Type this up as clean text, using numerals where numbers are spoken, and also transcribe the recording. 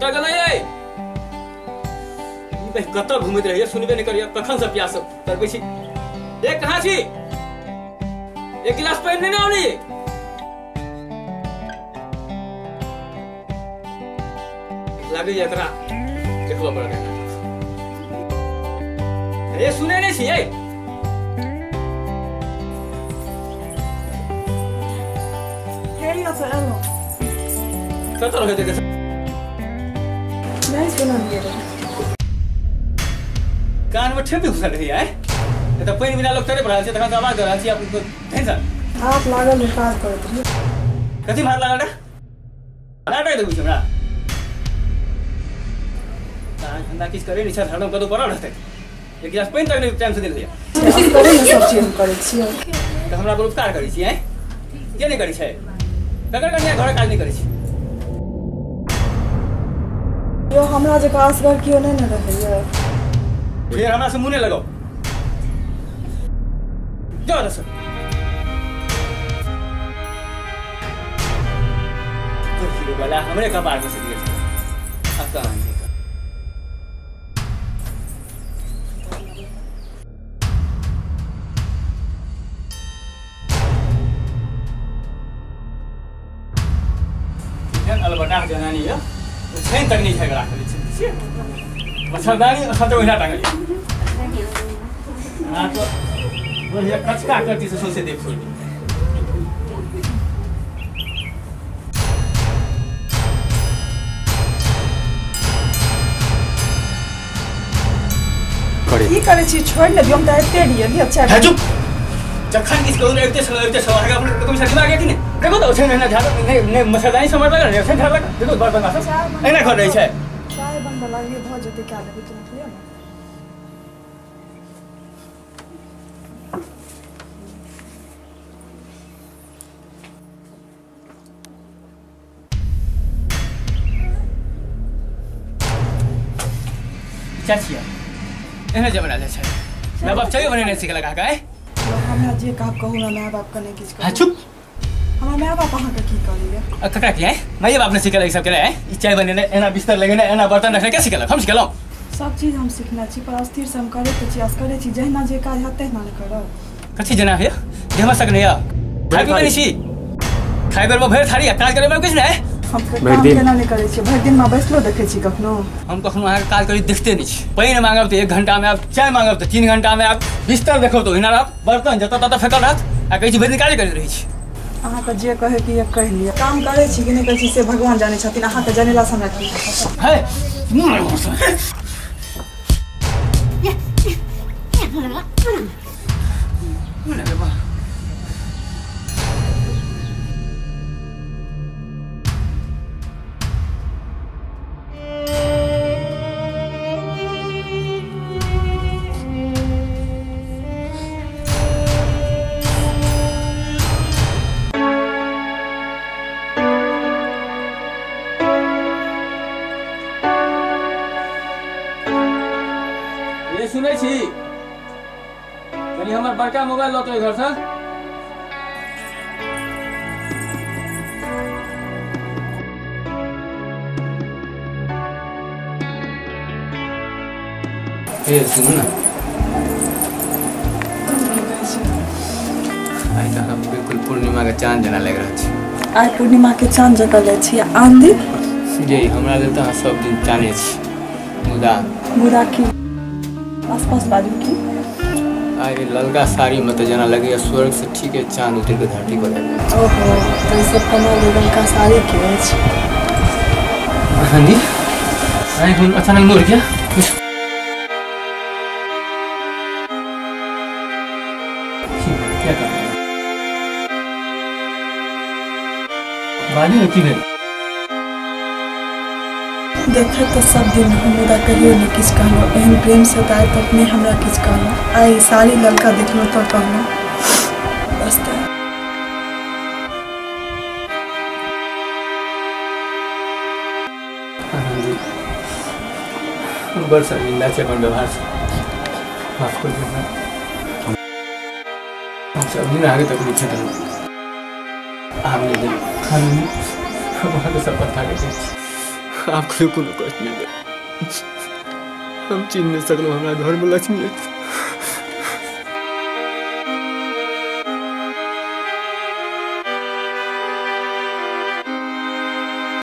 कतऽ गेलै यै? ई बे कतऽ घुमैत रहैया, सुनबे नहि करैया, कखन से प्यास तड़पै छी। ए कहाँ छी? एक गिलास पानि नहि ने आनी? लागैया एकरा देखबऽ पड़त। ए सुनै नहि छी यै? से एलहुँ। कतऽ रहैत हेतै? नहि सुनलियै रहए। कानमे ठेपी घुसल रहैया। एतऽ पानि बिना लोक तड़पि रहल छै, तखन तऽ आवाज दऽ रहल छी टेंशन। हाथ लागल रहै, काज करैत रहियै। कथी हाथ लागल रहै? नाटक देखबै छी हमरा? काज धन्धा किछु करै नहि छै, हरदम कतौ पड़ल रहतै। एक गिलास पानि तक नहि टाइमसँ देल होइया। असगरे ने सब चीज हम करै छियै। तऽ हमरा पर उपकार करै छी? आँय, के नहि करै छै? ककर कनिया घरक काज नहि करै छै? यौ हमरा जकाँ असगर केओ नहि ने रहैया। फेर हमरा से मुँह नहि लगाउ। जाउ एतऽसँ। बला हमरे कपार पर से दिए छै। अकान अलबटाह जनानी यऽ, ओछाइन तक नहि झगड़ा करै छै, मच्छरदानी सभटा ओहिना टांगल यऽ। अहाँ तऽ बढ़िया कचका करती से सौंसे देह फोड़ि। की करै छी? छोड़ि ने दियौ, हम तऽ आबिते रहियै। लिअ चाय। हे चुप! जखन किछु कहू ने अबिते छलहुँ अबिते छलहुँ, अहाँके अपने कमी दिमाग यऽ कि नहि? देखो तऽ ओछाइन एहिना झाड़ल नहि, नहि मच्छरदानी समझ लागल, नहि ओछाइन झाड़लक। देखो बड़ बदमाश सब एहिना घर रहै छै। चाय बनबऽ लागलियै, भऽ जेतै, कए लेबै तुरन्त। लिअ ने। चाची एहने जमाना जाइ छै, माय बाप चाइयो बनेनाइ सिखेलक अहाँके? आँय हमरा जे कहब कहू, हमरा माय बापके नहि किछु हाँ कहू। चुप! हमरा माय बाप अहाँके की करैया? आ ककरा की? आँय, माइए बाप ने सिखेलक ई सब केनाइ? आँय, ई चाय बनेनाइ, एना बिस्तर लगेनाइ, एना बर्तन रखनाइ के सिखेलक? हम सिखेलहुँ? सब चीज हम सिखने छी, पर अस्थिरसँ हम करैत तऽ छी, असगरे छी, जहिना जे काज हैत तहिना ने करब। कथी जेना होइया जे हमरा सक नहि यऽ? खाइ पीबै नहि छी, खाइ बेरमे भरि थारी आ काज करै बेरमे किछु नहि। हम भरि काम दिन। केना नहि करै छियै? भरि दिनमे बैसलो देखै छी कखनो? हम कखनो अहाँके काज करी देखते नहि छी। पानि मांगब तऽ 1 घंटामे आयब, चाय मांगब तऽ 3 घंटामे आयब, बिस्तर देखब तऽ ओहिना रहत, बर्तन जतऽ ततऽ फेकल रहत, आ कहै छी भरि दिन काजे करैत रहै छी। अहाँके जे कहैके यऽ कहि लिअ। काम करै छी कि नहि करै छी से भगवान जानै छथिन, अहाँके जनेलासँ हमरा की? है मुँह लगाउ से। मुँह लगेबा। ये सुनै छी, कनि हमर बड़का मोबाइल लऽ तो घरसँ। ए सुनू ने, आइ तऽ हम बिल्कुल पूर्णिमा के चाँद जेना लागि रहल छी। आइ पूर्णिमाके चाँद जकाँ जाइ छी, आन दिन? जे हमरा लेल तऽ अहाँ सब दिन चाने छी, मुदा मुदा की? आसपास बाजू की? आइ ललका साड़ी में तऽ जेना लगैया स्वर्ग से ठीके चाँद उतरि कऽ धरती पर आबि गेल। ओहो, तऽ ई सब कमाल ललका साड़ी के अछि। आनंदी, आइ हम अचानक मोड़ गया। क्या कर बाजू ने, की भेल? देखैत तऽ सब दिन हम, मुदा कहियो नहि किछु कहलहुँ। एहन प्रेमसँ तऽ आइ तक नहि हमरा किछु कहलहुँ। आइ साड़ी ललका देखलहुँ तऽ कहलहुँ, बस। तऽ आनंदी, हम बड़ शर्मिंदा छी अपन व्यवहारसँ, माफ कर दियौ हमरा। हम सब दिन अहाँके तकलीफ छै देलहुँ, आब नहि देब। आनंदी, हम अहाँके शपथ खा के कहै छी, आप कहियो कोनो कष्ट नहि देब। हम चिन्ह नहि सकलहुँ हमरा घरमे लक्ष्मी अछि।